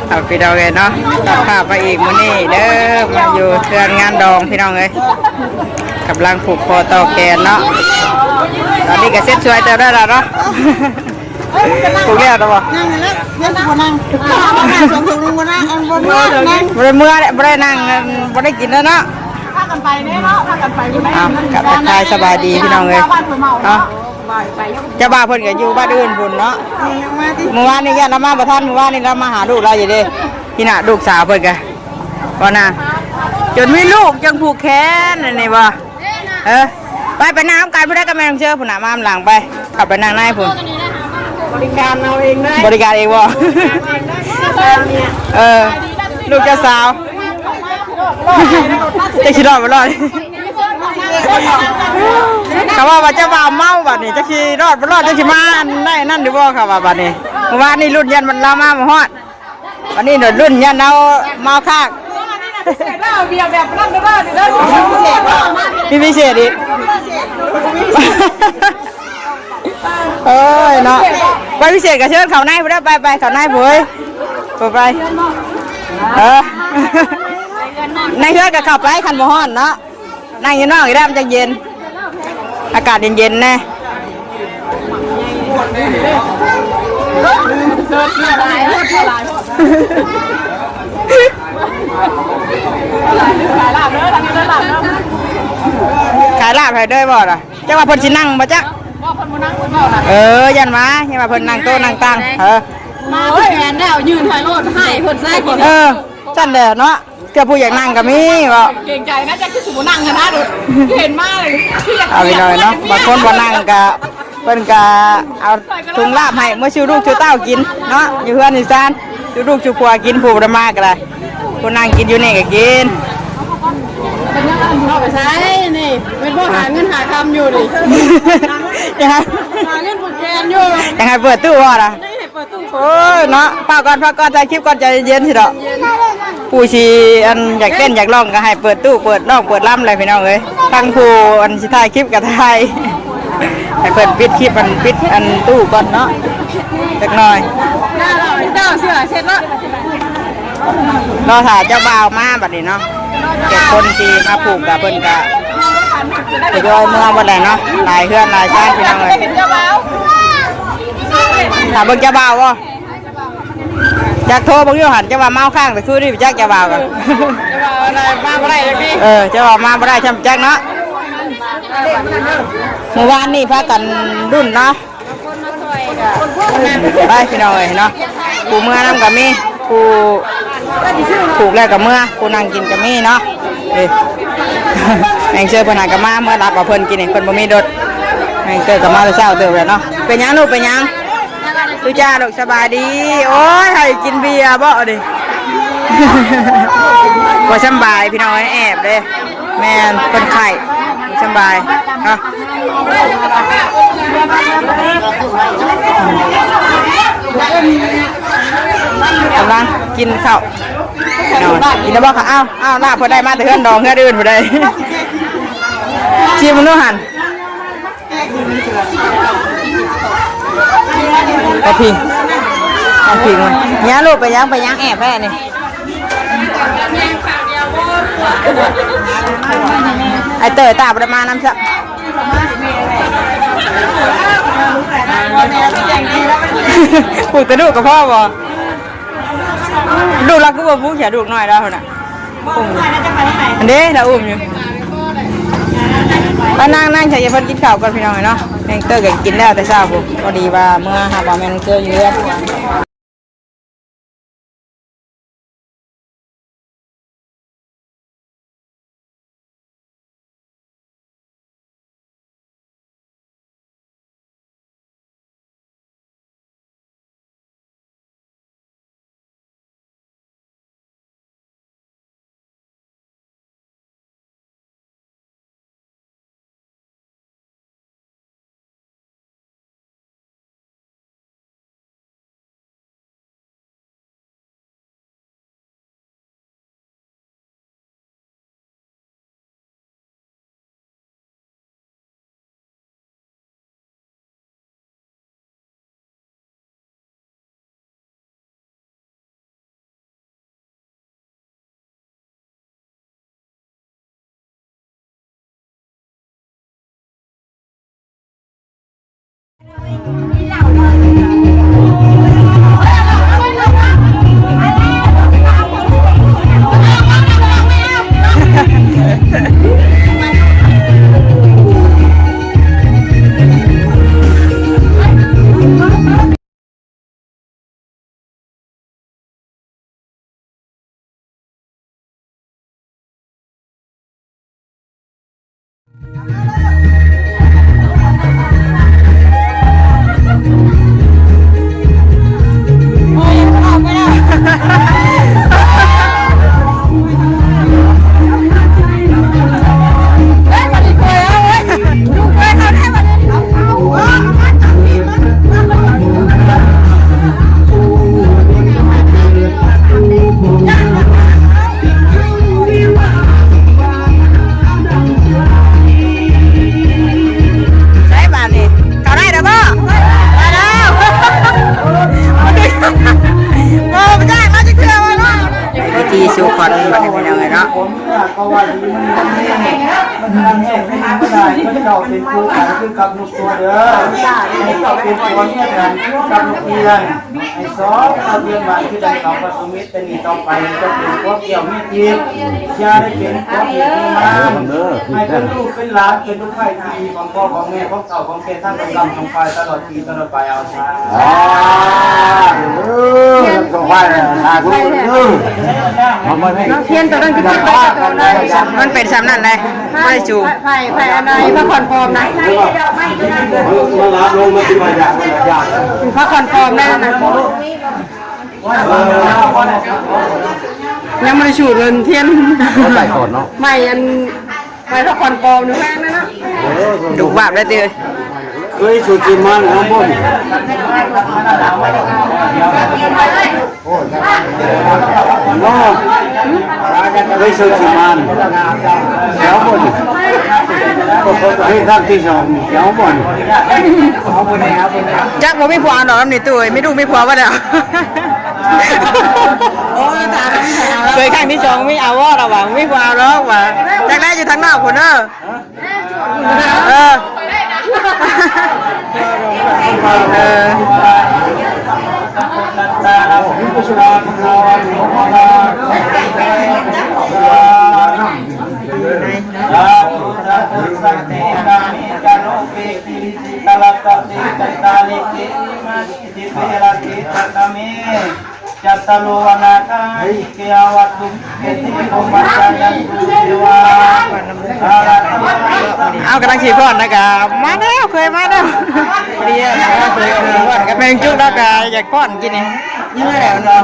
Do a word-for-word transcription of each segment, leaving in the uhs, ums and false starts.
เอาพี่น้องเอ้ยเนาะ ตัดภาพมาอีกมื้อนี้เด้อ มาอยู่เฮือนงานดองพี่น้องเอ้ย กำลังผูกคอต่อแขนเนาะ ตอนนี้ก็เสร็จสวยเติบได้แล้วเนาะ ผูกแล้วเนาะบ่ นั่งแล้วเดี๋ยวสิบ่นั่ง นั่งสองคนบ่นั่ง อันบ่นั่ง บ่ได้เมื่อแล้ว บ่ได้นั่ง บ่ได้กินแล้วเนาะ พากันไปแน่เนาะ พากันไปอยู่แน่ เอา กลับทักทายสบายดีพี่น้องเอ้ย เนาะ เจ้าบ่าวเพิ่นก็อยู่บ้านอื่นพุ่นเนาะ เมื่อวานนี้ย่านลาวมาบ่ทัน เมื่อวานนี้ลาวมาหาลูกลาวอยู่เด้ พี่น่ะ ลูกสาวเพิ่นก็ บ่นะ จนมีลูกจังผูกแขนอันนี้บ่ เออ ไป ไปนั่งนำกัน ผู้ใดก็แม่นำเชื่อพุ่นน่ะ มาหลังไป เข้าไปนั่งในพุ่น บริการเอาเองได้ บริการเองบ่ เออ ลูกเจ้าสาว จักสิรอดบ่รอด เขาว่าว่าเจ้าบ่าวเมาบัดนี้ จักสิรอดบ่รอด จักสิมาอันได้นั่นหรือบ่ เขาว่าบัดนี้ เมื่อวานนี้รุ่นยันมันลาวมาบ่ฮอด วันนี้หน่อยรุ่นยันเอาเมาคัก เบียร์แบบนั้นไม่ได้เด้อ มีพิเศษอีก เอ้ยเนาะ ไปพิเศษก็เชิญเข้าในพุ้นเด้อ ไป ไปเข้าในพุ้นเอ้ย ไป ไป เออ ในเฮือนก็เข้าไปคันบ่ฮ้อนเนาะ นั่งอยู่นอกอีกแล้วมันจะเย็น อากาศเย็นๆแน่ ขายลาบให้เด้อบ่ล่ะ จักว่าเพิ่นสินั่งบ่จัก เออ ยันว่า ยันว่าเพิ่นนั่งโต๊ะนั่งตัง เออ มาเฮ้ย แอนแล้วยืนถ่ายโลดให้เพิ่นใส่คน เออ ซั่นแหละเนาะ เทื่อผู้อยากนั่งก็มีบ่ เกรงใจนะ จักคือสิบ่นั่งหั้นนะ เห็นมาเลย เอาพี่น้องเนาะ บางคนบ่นั่งก็ เพิ่นก็เอาถุงลาบให้เมื่อสู่ลูกสู่เต้ากินเนาะ อยู่เฮือนอยู่ซาน สู่ลูกสู่ผัวกิน ผู้บ่ได้มาก็ได้ ผู้นั่งกินอยู่นี่ก็กิน เอาไปใช้นี่ เป็นพวกหาเงินหาคำอยู่นี่ ยังไง หาเงินผูกแขนอยู่ ยังไงเปิดตู้บ่ล่ะ โอ้ยเนาะ พักก่อน พักก่อน ถ่ายคลิปก่อน ใจเย็นสิดอก ผู้สิอันอยากเต้นอยากร้องก็ให้เปิดตู้เปิดร้องเปิดลำเลยพี่น้องเอ้ย ทั้งผู้อันสิถ่ายคลิปก็ถ่าย ให้เพิ่นปิดคลิปอันปิดอันตู้ก่อนเนาะ จักหน่อย เจ้าเสือเช็ดละ รอถ่าเจ้าบ่าวมาบัดนี้เนาะ เจ็ดคนสิมาผูกกับเพิ่นกะทยอยเมือหมดเลยเนาะ หลายเฮือนหลายซานพี่น้องเอ้ย ถามเบิ่งเจ้าบ่าวบ่ อยากโทรเบิ่งอยู่หั่น เจ้าว่าเมาค้างแต่คืนนี้จักเจ้าบ่าวกะ เจ้าบ่าวอะไรมาบ่ได้เลยพี่ เออ เจ้าบ่าวมาบ่ได้ช่ำจักเนาะ เมื่อวานนี่พากันรุ่นเนาะ ไปพี่น้องเอ้ยเนาะ ผู้เมือนำก็มี ผู้ผูกแล้วก็เมือ ผู้นั่งกินก็มีเนาะ เอ้ย แม่งเชิญเพิ่นหาก็มา เมือรับเอาเพิ่นกินนี่ เพิ่นบ่มีรถ แม่งเชิญก็มาแต่เช้าเติบแล้วเนาะ เป็นหยังลูก เป็นหยัง ตุจ้าลูกสบายดี โอ้ย ให้กินเบียร์บ่ดิ บ่สำบายพี่น้องเอ้ย แอบเด้ แม่นเพิ่นไข้สำบายเนาะ กำลังกินข้าว นอนกินแล้วบ่คะ อ้าว อ้าว ลาบเพิ่นได้มาแต่เฮือนดองเฮือนอื่นบ่ได้ ชิมมันดูหั่น กระพิง กระพิงมันเนี่ยลูก ไปยัง ไปยังแอบแพ้นี่ ไอ้เต๋อตาบ่ได้มานำซะ ปลูกแต่ลูกกับพ่อบ่ ลูกเราก็บ่ปลูกแค่ลูกน้อยแล้วน่ะ อุ้มอยู่ อันเด้เราอุ้มอยู่ ไปนั่ง นั่งใส่เพิ่นกินข้าวก่อนพี่น้องเนาะ แม่งเตอร์ก็กินแล้วแต่เช้าพุ้น พอดีว่าเมื่อหาบ่าวแม่นเตอร์อยู่เรือน ใช่บาทนี่เขาได้แล้วบ่ได้แล้ว โอ้ไม่ได้มาจะเชื่อมาเนาะ พิธีสู่ขวัญบัดนี้พี่น้องเอ้ยเนาะ เจ้าเป็นผู้ขายคือกับลูกตัวเด้อ ให้เจ้าเป็นผัวเมียกันคือกับลูกเมีย ให้สองเจ้าเรียนหวานคือดังสองผสมมิตร แต่นี้ต่อไปจะเป็นพวกเกี่ยวมีจิต อย่าได้เป็นพวกเกี่ยวมีมาร ให้เป็นลูกเป็นหลานเป็นลูกไผ่ที่ดีของพ่อของแม่ของเฒ่าของแก่ท่านกำลังของฝ่ายตลอดปีตลอดไปเอาซะ อ่าเออสองฝ่ายนะสาธุเออเอามาให้ เทียนตัวนั้นคือ มันเป็นซ้ำนั่นเลย ไม่ได้จูบ ไผ่ไผ่อันไหนพระคอนฟอร์มนะ มาลาลงมาที่มายาอยาก พระคอนฟอร์มนั่นนะ ยังไม่ได้สูดเลยเทียน เขาใส่ก่อนเนาะ ไม่อันไม่พระคอนฟอร์มหรือแม่งนั่นนะ ดุบาปได้ติ เคยสูดกินมันครับผม เนาะ เฮ้ยสุดสิมัน เดี๋ยวบ่น เฮ้ยครั้งที่สอง เดี๋ยวบ่น จักบ่มีผัวดอกนำนี่ตุ้ย มีลูกมีผัวบ่แล้ว โอ้ย ตายแล้ว เคยครั้งที่สอง มีเอาบ่ล่ะวะ มีผัวดอกวะ จักได้อยู่ทางนอกพุ้นเด้อ เออ เออ จัตตาโรวนาคาอิเกวัตถุเกติโกปัญจายันตุเทวา เอากำลังขี่พอดนะกะมาแล้ว เคยมาแล้ว เรียกแมงจุกแล้วกะอยากพอดกินนี่ เมื่อแล้วเนาะ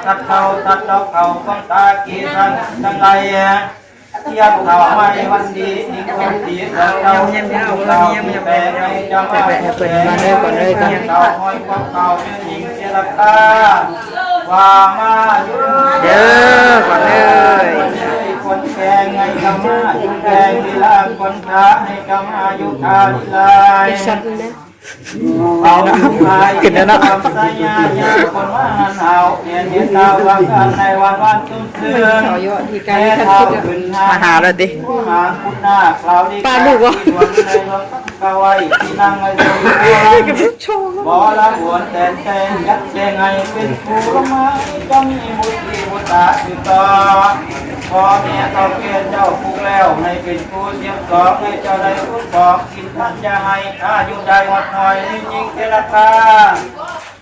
ตัดเขาตัดดอกเขาคนตากีสังทั้งหลาย เทียบเท่าไม้วันดี อีกคนดีเท่าเรา เทียบเท่ามีแปลงให้เจ้ามาแปลง เทียบเท่าห้อยพวกเขา แม่หญิงเจรตา ว่ามาอยู่ เด้อ ก่อนเลย คนแปลงให้เจ้ามาอยู่แปลง ลีลาคนขาให้เจ้ามาอยู่ขาลีลา เอาอยู่ไป ขึ้นแล้วเนาะ ทำสายยา ยาคนว่าหันเอา เห็นเห็นดาววางกันในวันวันตุ้มเตือน เขาอยู่ที่การ แม่เฒ่าขึ้นหา มาหาแล้วติ หาคุณนาคราวนี้ ป้าลูกวะ ที่ดวงในดวงกะไว้ที่นั่งในดวง กับโชว์ บ่ละหวนแต่แต่งยักษ์แจงให้เป็นผู้ละไม้ จะมีบุตรีบุตราสืบต่อ พ่อแม่เฒ่าแก่เจ้าปลูกแล้ว ให้เป็นผู้เสียงสอง ให้เจ้าได้พูดบอก กินท่านจะให้ข้าอยู่ได้หมดหน่อย ยิ่งเจรจา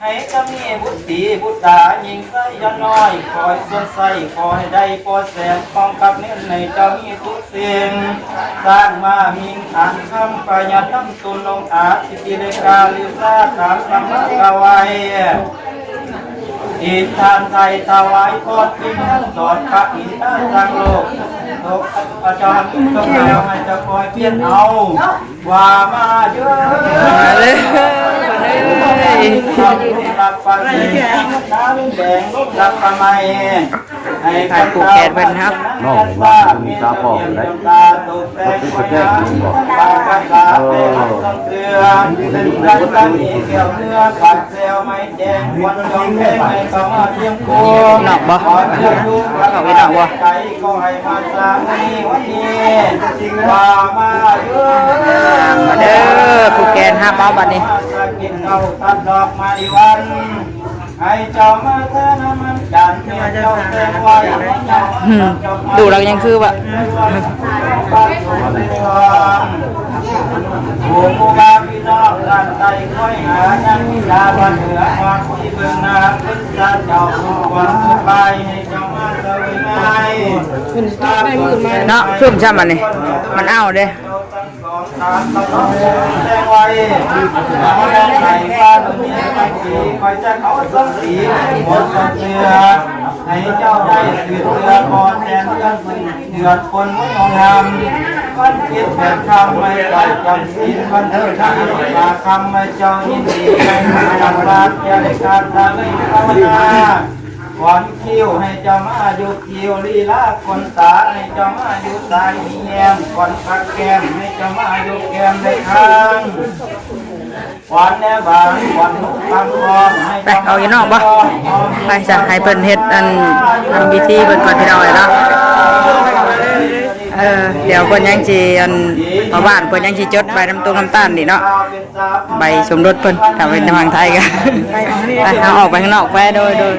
ให้ก็มีบุตรีบุตรา ยิ่งใส่ยาน้อย คอยส่วนใส่ ขอให้ได้ปอแสน ทองกับเงินในเจ้ามีทุกสิ่ง สร้างมามีฐานคำประหยัดน้ำตุนลงอาทิตย์เลกาลิซาถามธรรมะกะไว้ อินทานไทยถวายพร พิมพ์สอนพระอินทร์ทางโลก ตกประจำตกดาวให้จะคอยเพียนเอา ว่ามาเยอะ มาเลย ขอบคุณครับ ขายผูกแขนเพิ่นครับ น้องมามีตาพ่อได้ มันเป็นประเทศหนึ่งบอก เออ นอกบ่ นอกอีนอกบ่ มาเด้อ ผูกแขนฮับเอาบัดนี้ ให้เจ้ามาแทนน้ำมันจันทร์ ให้เจ้าแทนไว้ อืม ดูแล้วยังคือว่า ผู้ผู้บ่าวพี่น้องด้านใต้คอยหา ยังมีดาวันเหนือ ความที่เบิ่งหน้า เป็นเจ้าผู้วันผู้ไป ให้เจ้ามาเสวยงาน เนาะ ซุ่มซ้ำอันนี้ มันเอาเด้ ให้เจ้าได้สืบเสือก่อนแทนเพื่อนเพื่อนคนไม่ยอมทำมันคิดแบบทำไม่ใส่จำศีลมันเถิดทำมาทำไม่เจ้ายินดีในการรักจะได้การทำให้ภาวนา ขวัญคิ้วให้เจ้ามาอยู่คิ้วลีลาขนตาให้เจ้ามาอยู่สายเนียมขวัญพักแก้มให้เจ้ามาอยู่แก้มในข้างขวัญแนบางขวัญลูกคำทองให้ ไป เจ้า เอาอยู่นอกบ่ ไปจ้ะ ให้เพิ่นเฮ็ดอันทำพิธีเพิ่นก่อนพี่น้องเอ้ยเนาะ เออ เดี๋ยวเพิ่นยังสิอัน พ่อบ้านเพิ่นยังสิจดใบน้ำตรงน้ำตาลนี่เนาะ ใบสมรสเพิ่น ถ้าเป็นทางไทยก็ ไป เอาออกไปข้างนอกไป โดย โดย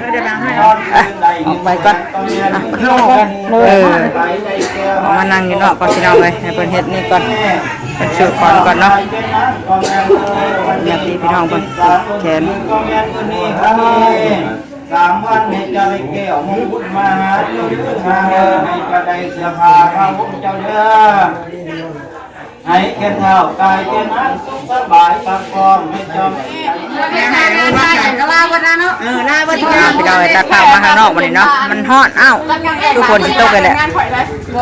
อ่ะ ออกไปก่อน อ่ะ เออ ออกมานั่งอยู่นอกก่อนพี่น้องเอ้ย ให้เพิ่นเฮ็ดนี่ก่อน เพิ่นสู่ขวัญก่อนเนาะ ญาติพี่น้องเพิ่นผูกแขน สามวันให้เจ้าได้แก้วมงกุฎมาหาเจ้าเด้อ มาเด้อ ให้เจ้าได้เสื้อผ้าผ้าห่มเจ้าเด้อ ให้แก่เฒ่ากายแก่นางสุขสบายประคองให้เจ้า ก็ลาบ่ได้เนาะ เออ ลาบ่ได้ พี่น้องเอ้ย ตัดภาพมาข้างนอกบัดนี้เนาะ มันฮ้อน อ้าว คือฝนสิตกเลยแหละ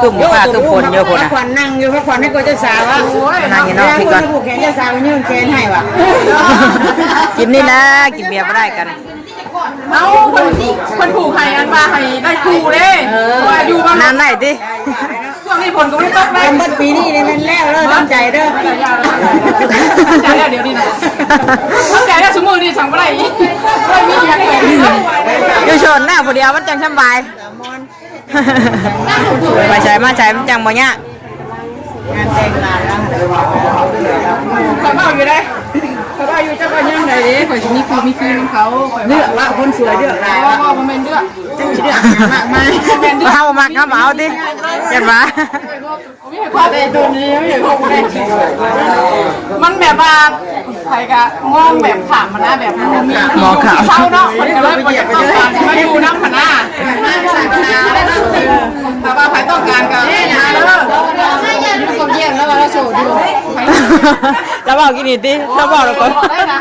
ครึ้มฟ้าครึ้มฝนอยู่พุ้นน่ะ ขวัญนั่งอยู่ ขวัญให้กลัวเจ้าสาวอ่ะ นั่งอยู่นอกพี่ก่อน ผูกแขนเจ้าสาว ยื่นแขนให้ว่ะ กินนี่นะ กินเบียร์บ่ได้กัน เอ้า เพิ่น เพิ่นผูกให้อันว่าให้ได้คู่เด้ เออ ว่าอยู่บ้าน นานได้ติ ช่วงนี้ฝนก็บ่ได้ตกเลย เบิดปีนี้นี่แม่นแล้วเด้อ ตั้งใจเด้อ ตั้งใจแล้วเดี๋ยวนี้นะ ตั้งใจแล้วซุมื้อนี้สั่งบ่ได้อีก บ่มีหยังเลย อยู่โซนหน้าผู้เดียวมันจังสำบาย ไปใส่มาใส่มันจังบ่ยาก งานแต่งหลานแล้ว เขาเว้าอยู่เด้ เขาเว้าอยู่จักว่ายังไงเด้ ข่อยสิมีคู่มีคืนนำเขา เลือกว่าคนสวยเลือกหลาย บ่ บ่ บ่แม่นเลือก จังสิเลือกหยังมากมาย บ่แม่นเลือก เฮาบ่มักเฮาบ่เอาติ เห็นบ่ มีความเป็นตัวนี้ มีความเป็นตัวนี้ มันแบบว่า ไผก็มองแบบข้ามหั้นนะ แบบมันบ่มี มองข้าม เศร้าเนาะ มันก็เลยบ่อยากต้องการมาอยู่นำหั้นนะ ถ้าว่าไผต้องการก็มาเด้อ อยู่กับเยี่ยมแล้วว่าเราโสดอยู่ แล้วบอกกินอีกติ แล้วบอกแล้วก็ ได้นะ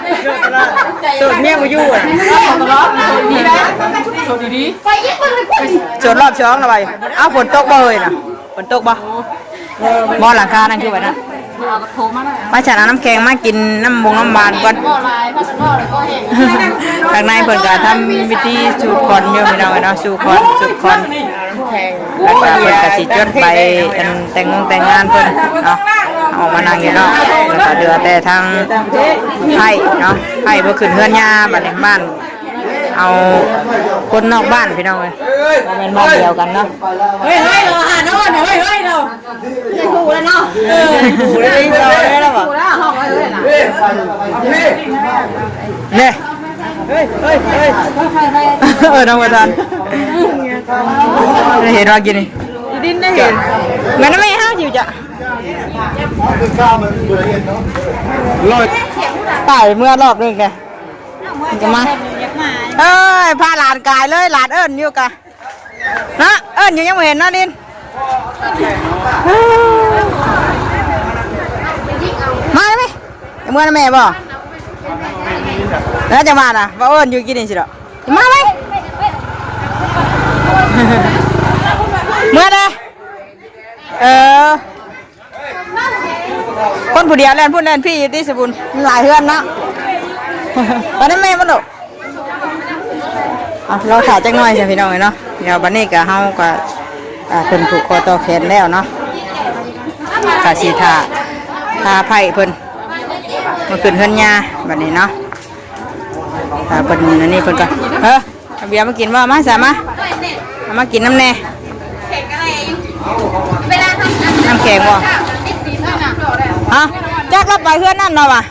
โสดเมียบ่อยู่อะ โสดตลอด โสดดีๆ โสดรอบสองแล้วไป เอ้า ฝนตกบ่เฮ้ยน่ะ ฝนตกบ่ บ่หลังคานั่นคือว่านั่น มาฉันเอาน้ำแข็งมากินน้ำบงน้ำหวานก่อน ข้างในเพิ่นก็ทำพิธีสู่ขวัญอยู่พี่น้องเนาะ สู่ขวัญ สู่ขวัญ แล้วก็เพิ่นก็สิจดใบอันแต่งงแต่งงานเพิ่นเนาะ ออกมานั่งอยู่เนาะ แล้วก็เหลือแต่ทางไพ่เนาะ ไพ่บ่ขึ้นเฮือนย่าบัดนี้บ้าน เอาคนนอกบ้านพี่น้องเอ้ย บ่แม่นบ้านเดียวกันเนาะ เฮ้ย เฮ้ย เราหาโน่น เฮ้ย เฮ้ย เรา ถูกแล้วเนาะ เออ ถูกแล้ว ถูกแล้ว ห้องไว้เลยล่ะ เนี่ย เฮ้ย เฮ้ย เฮ้ย เออ น้องประธาน เห็นว่ากินนี่ ดินได้เห็น แม่นแม่ห้าอยู่จ้ะ ตายเมื่อรอบนึงไง จะมา เอ้ย พาหลานกายเลย หลานเอิ้นอยู่กะ เนาะ เอิ้นอยู่ยังบ่เห็นเนาะ ลิน มาไหม เมื่อนะแม่บ่ แล้วจะมานะ ว่าเอิ้นอยู่กินนี่สิดอก มาไหม เมื่อนะ เออ คนผู้เดียวแล่นพุ่นแล่นพี่อยู่ติสบุญ มันหลายเฮือนเนาะ ตอนนั้นแม่มันลูก เอา รอถ่าจักหน่อยจ้ะพี่น้องเอ้ยเนาะ เดี๋ยวบัดนี้ก็เฮาก็ อ่า เพิ่นผูกคอต่อแขนแล้วเนาะ ก็สิถ่า ถ่าไผเพิ่น มาขึ้นเฮือนย่าบัดนี้เนาะ ถ่าเพิ่นอันนี้เพิ่นก็ เออ เอาเบียร์มากินบ่ มาสามา เอามากินน้ำแน่ น้ำแข็งบ่ ฮะ จักเราไปเฮือนนั่นเนาะวะ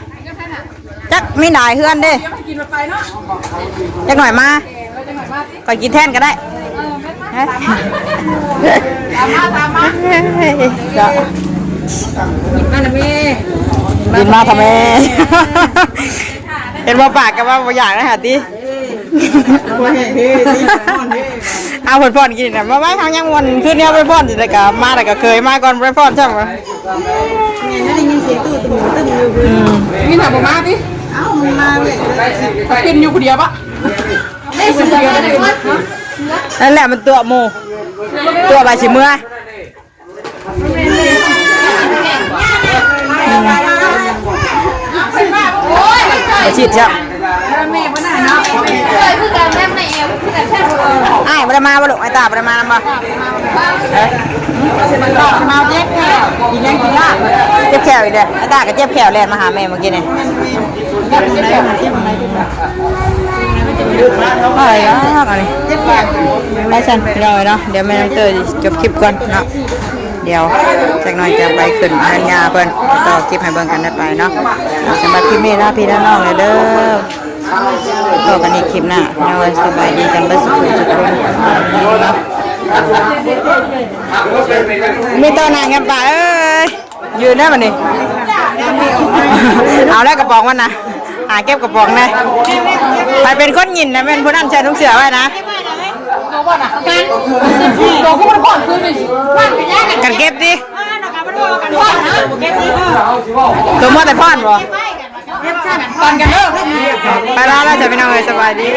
จักมีหลายเฮือนเด้ จักหน่อยมา ก็กินแทนก็ได้ ฮะ มาทำไม เห็นบ่ปากก็ว่าบ่อยากนะหาติ เอาเพิ่นป้อนกินน่ะ มาไว้เฮายังม่วน คืนนี้เอาไปป้อนสิ แล้วก็มา แล้วก็เคยมาก่อน ไปป้อนซ้ำวะ แม่นได้ยินเสียงตู้ตึงตึงอยู่ อืม มีหน้าบ่มาติ เอ้า มันมาเลย กินอยู่ผู้เดียวปะ นั่นแหละมันตัวหมู่ ตัวบาดสิเมือ อาชีพจ้ะ อ้ายบ่ได้มาบ่ลูก อ้ายตาบ่ได้มานำบ่ เอ้ย มาเจ็บแขว กินยังกินลาบ เจ็บแขวอีกเด้อ อ้ายตาก็เจ็บแขวแล่นมาหาแม่เมื่อกี้นี่ อะไรนะอันนี้ ไปสั่นพี่น้องเอ้ยเนาะ เดี๋ยวแม่น้องเตยจบคลิปก่อนเนาะ เดี๋ยวจักหน่อยจะไปขึ้นเฮือนย่าเพิ่น ต่อคลิปให้เบิ่งกันได้ไปเนาะ สำหรับคลิปนี้ลาพี่ลาน้องเลยเด้อ พบกันอีกคลิปหน้า โดยสบายดีกันเบิดสุขสุขคนเนาะ มีโตหน้ากันปะเอ้ย ยืนได้ปะนี่ เอาแล้วกระป๋องมันนะ หาเก็บกระป๋องนะ ใครเป็นคนหยินนะ แม่นผู้นั้นใส่ถุงเสื้อไว้นะ กันเก็บดิ ตัวมอแต่พ่อนบ่ ไปลาแล้วจ้ะพี่น้องเอ้ย สบายดี